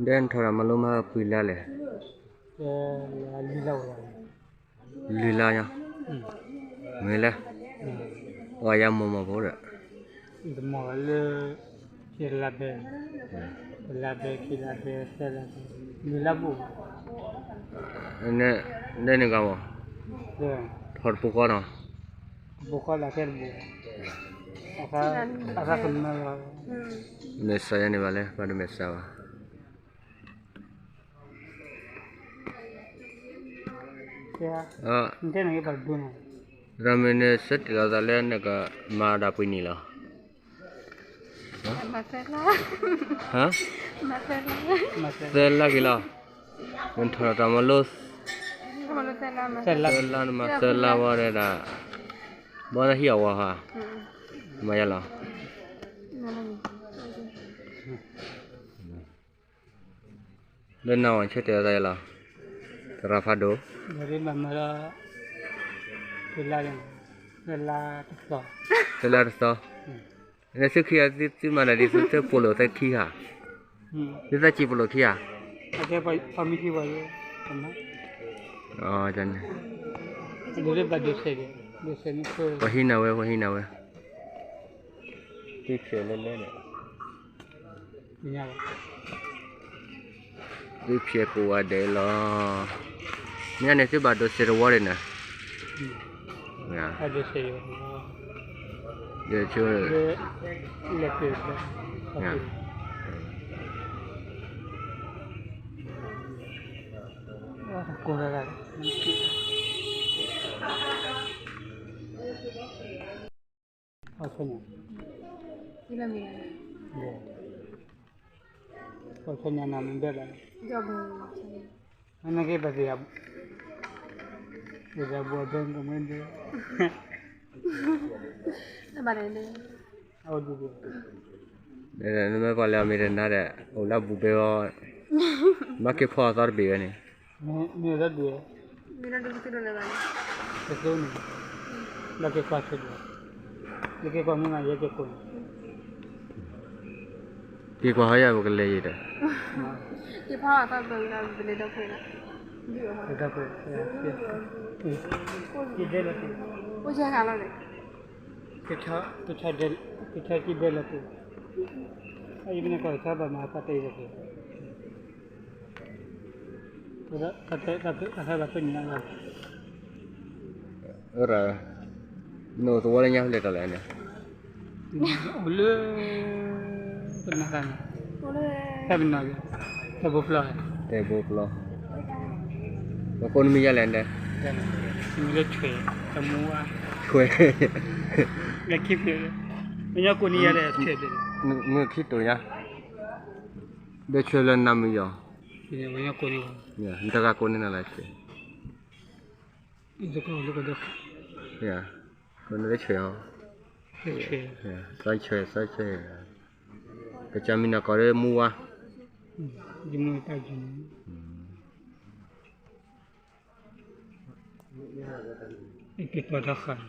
ဒဲနထီၣ်တၢ်မၤလိမၤပှဲၤလါလဲၣ်. လွံၢ်လါညါ, မ့ၢ်လဲၣ်, ပှၤယါမီၢ်မီၢ်ဖိဒီး လၢ ခံလါဘဲ, တလါဘဲ, ခံလါဘဲ, သၢလါဘဲ, လွံၢ်လါဘိၣ်, ဒဲန့ၣ်ဂၤမီၢ်, ထီၣ်တပူၤဃီနီၤ, တပူၤဃီလၢခဲတဘိၣ်, အသးကမၢလီၤ, မဲာ်ဆှးယါန့ၣ်ဘၣ်လဲၣ်, ဘၣ်တမဲာ်ဆှးဘၣ်. ရမ့ၢ်န့ၣ် ဆၢတဲာ်လီၤသးလၢနကမၤဒၣ်ပှဲၤနံၣ်လီၤ. သၢလါက့ၤလီၤ. နထီၣ်တၢ်မၤလိ သၢလါ, နမၤသၢလါဝံၤဒီးဒၣ် ဘီနဟံၣ်အဝၤဟါ, မၤယါလီၤ. လၢနဝၤဆၢတဲာ်လီၤသးယါလီၤ, သရၣ်ဖးဒိၣ်, သၢလါတသီ, နသုခံဂၤသုမၤဒၣ်ဒ်သိး သုပိာ်လိာ်သၢခံဂၤ, သုသၢဆံပိာ်လိာ်ခံဂၤ, ပှၤဟံးနၤဝဲ ပှၤဟံးနၤဝဲ, သုဖျဲးလၢလၢန့ၣ် သုဖျဲးကိးဂၤဒဲးလီၤ. မ့ၢ်န့ၣ် သုဘၣ်ဒိးစဲးတဝီဒဲးန့ၣ်, ဒဲးဆိ ပှၤဆၢညါနၤမ့ၢ်ဘဲဘၣ်, နကဘၣ်သ့ၣ်ညါ, သ့ၣ်ညါဘၣ်ဘဲကမ့ၢ်ဘဲ, အဒ နမ့ၢ်ပှၤလၢအမ့ၢ်တနါဒီး အိၣ်လၢအဘူးဘဲအီၤ, ဘၣ်က့ၤဖီအသီတဘ့ၣ်ဝဲန့ၣ်, မ့ၢ်ဒ်, ကသိန့ၣ်, ဘၣ်က့ၤကွၢ်ဆၢ, ယက့ၤကွၢ်မ့ၢ်မး ယက့ၤကိးန့ၣ်, က့ၤကွၢ်ဟီယၤပကလဲၤယံၤဒီး, က့ၤဒဲလီၤတ့ၢ်, က့ၤဒဲလီၤတ့ၢ်, က့ၤထီၣ်က့ၤဒဲလီၤတ့ၢ်, အအံၤမ့ၢ်နကီၢ်ကထီဘၣ်မၤသးတ့ၢ်လီၤတ့ၢ်, တၢ်ဖဲဘၣ်ဖဲန့ၣ်လီၤ, အရၣ်, နအိၣ်သဝီလၢညါဖဲလဲၣ်တၢ်လဲၣ်န့ၣ်, အိၣ်လၢ တနၤခါန့ၣ်, ဖဲပနီၣ်, တဲဘိပျီ, တဲဘိပျီ, ပကိးနမံၤယါလဲၣ်န့ၣ်, မံၤလၢဆွဲ, တမူဝါ, ဆွဲ, လၢခံဖျၢၣ်, ပညီကိးနံၤယါလဲၣ်, မ့ၢ်ခံတိာ်ညါ, ဒီးဆွဲလၢနမံၤယီၤ, နတဂၤကိးန့ၢ်နၤလၢဆွဲ ကိးနလၢဆွဲအီၤ, သၢဆွဲ, သၢဆွဲ, ကစၢ်မံၤနီၢ်ကီၢ်လၢမူဝါ, က့ၤပှၤတၢ်ဃာ်